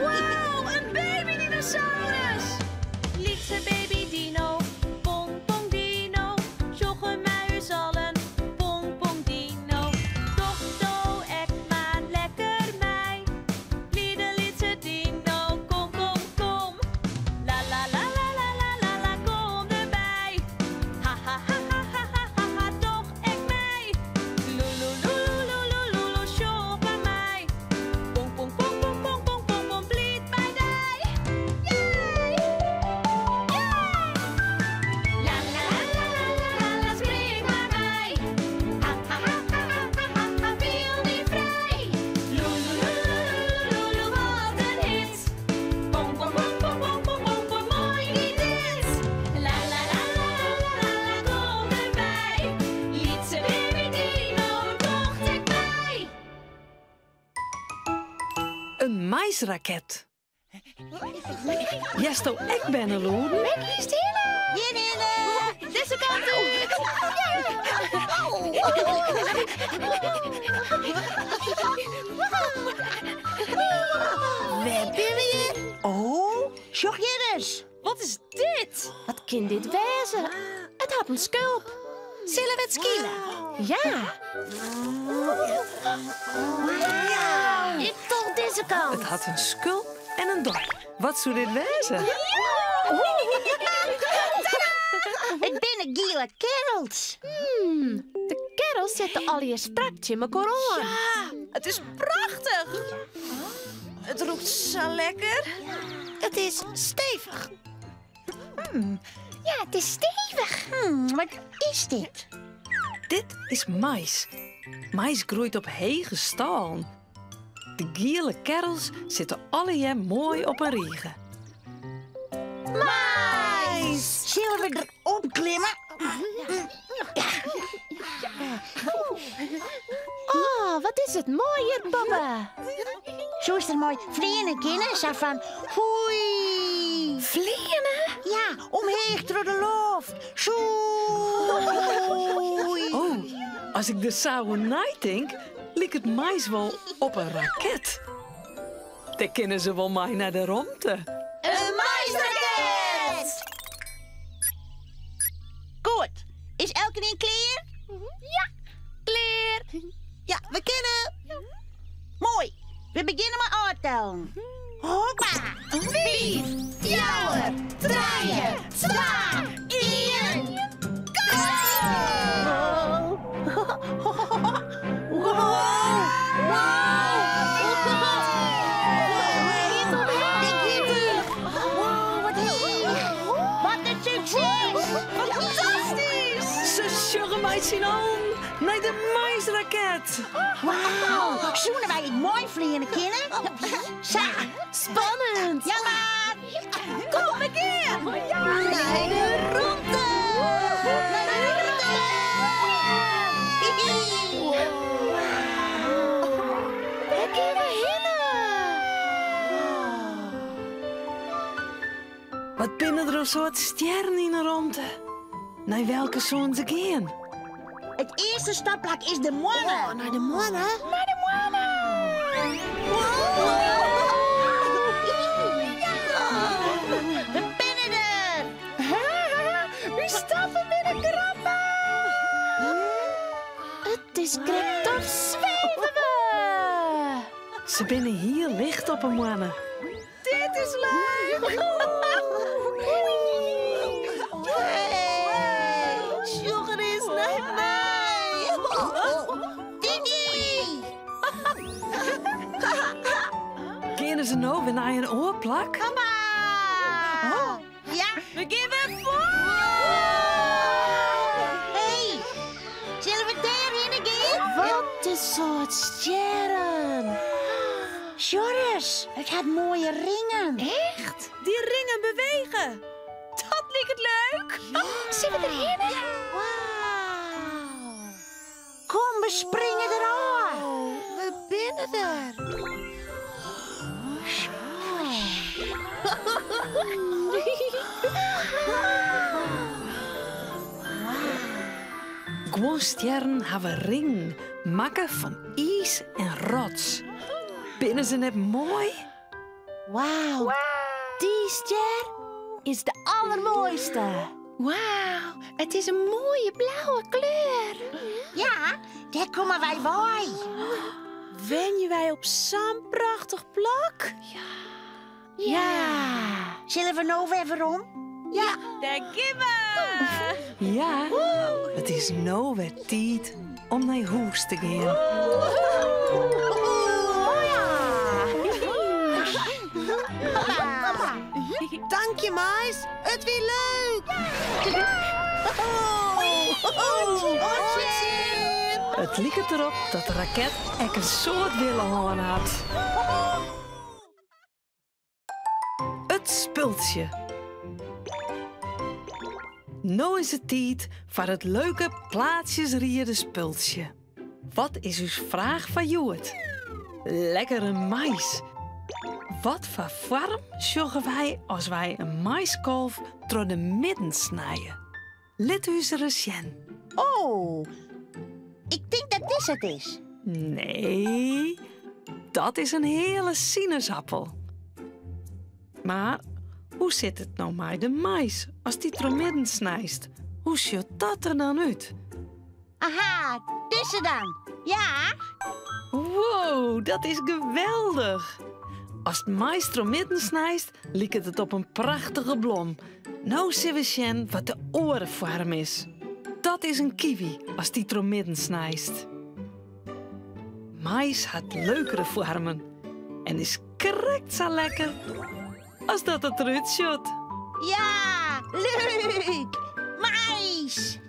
Wow, in baby dinosaurus! Lytse baby dino, pong pong dino, sjogge mei ús allen, pong pong dino. Doch do ek mar lekker mei, blide lytse dino, kom kom kom. La la la la la la la la, kom derby. Ha ha ha ha ha ha ha ha, doch ek mei. Loeloeloeloeloeloeloe, sjoch mar mei. Pong pong pong pong pong pong pong pong, bliid mei dy. Yay! Yay! La la la la la la la, spring mar mei. Ha ha ha ha ha ha ha ha, fiel dy frij. Loeloeloeloeloeloe, wat in hit. Pong pong pong pong pong pong pong pong, moai wie dit. La la la la la la la, kom derby. Lytse baby dino, docht ek mei. In maisraket. Hearsto ek bernelûden? Wêr giest hinne? Hjir hinne! Dizze kant út! Wêr binne we hjir? Oh, sjoch hjir ris. Wat is dit? Wat kin dit wêze? It hat in skulp. Sille we it skile? Ja. Ik folch dizze kant. It hat in skulp en in dop. Wat soe dit wêze? It binne giele kerrels. Hmm, de kerrels sitte allegear strak tsjin mekoar oan. Ja, it is prachtich. It rûkt sa lekker. It is stevich. Ja, it is stevich. Hmm, wat is dit? Dit is mais. Mais groeit op hege stâlen. De giele kerrels sitte allegear moai op in rige. Mais! Sille we der op klimme? Oh, wat is it moai hjir, boppe. Soest der mei fleane kinne, sa fan foei. Fleane? Ja, omheech troch de loft. Soei. Oh, as ik der sa oer neitink, liket mais wol op in raket. Dêr kinne se wol mei nei de romte. In maisraket! Goed, is elkenien klear? Ja, klear. Ja, we kinne. Moai, we begjinne mei ôftellen. Hoppa! Fiif, fjouwer, trije, twa, ien, go! Wat in sukses! Fantastysk! Se sjogge mei syn allen nei de maisraket. Wauw, soene wy ek meifleane kinne? Sa! Spannend! Ja mar! Kom, we gean! Nei de romte! Nei de romte! Wêr gean we hinne? Wat binne der in soad stjerren yn 'e romte. Nei welke soene se gean? It earste stopplak is de moanne. Oh, nei de moanne? Nei de moanne! We binne der! Us stappen binne grappich! It is krekt of sweve we! Se binne hiel licht op 'e moanne. Dit is leuk! Hey, sjoch ris nei my! Didi! Geane se no wer nei in oar plak? Kom mar! Ja! We gean wer fuort! Hey, sille we dêrhinne gean? Wat in soad stjerren! Sjoch ris, it hat moaie ringen. Echt? Dy ringen bewege. Dat liket leuk. Sille we derhinne? Wauw. Kom, we springe derôf. We binne der. Guon stjerren hawwe ringen makke fan iis en rots. Binne se net moai? Wauw, dy stjer is de allermoaiste. Wauw, it is in moaie blauwe kleur. Ja, dêr komme wy wei. Wenje wy op sa'n prachtich plak? Ja. Ja. Sille we no wer werom? Ja. Dêr gean we! Ja, it is no wer tiid om nei hûs te gean. Tankje, mais. It wie leuk! It liket derop dat de raket ek in soad wille hân hat. It spultsje. No is it tiid foar it leuke plaatsjesriede spultsje. Wat is ús fraach foar hjoed? Lekkere mais. Wat foar foarm sjogge wy as wy in maiskolf troch de midden snije? Lit ús ris sjen. Oh, ik tink dat dizze it is. Nee, dat is in heale sinesappel. Mar hoe sit it no mei de mais ast dy troch midden snijst? Hoe sjocht dat der dan út? Aha, dizze dan. Ja. Wow, dat is geweldich! Ast mais troch midden snijst, liket it op in prachtige blom. No sille we sjen wat de oare foarm is. Dat is in kiwi ast dy troch midden snijst. Mais hat leukere foarmen en is krekt sa lekker as dat it derút sjocht. Ja, leuk! Mais!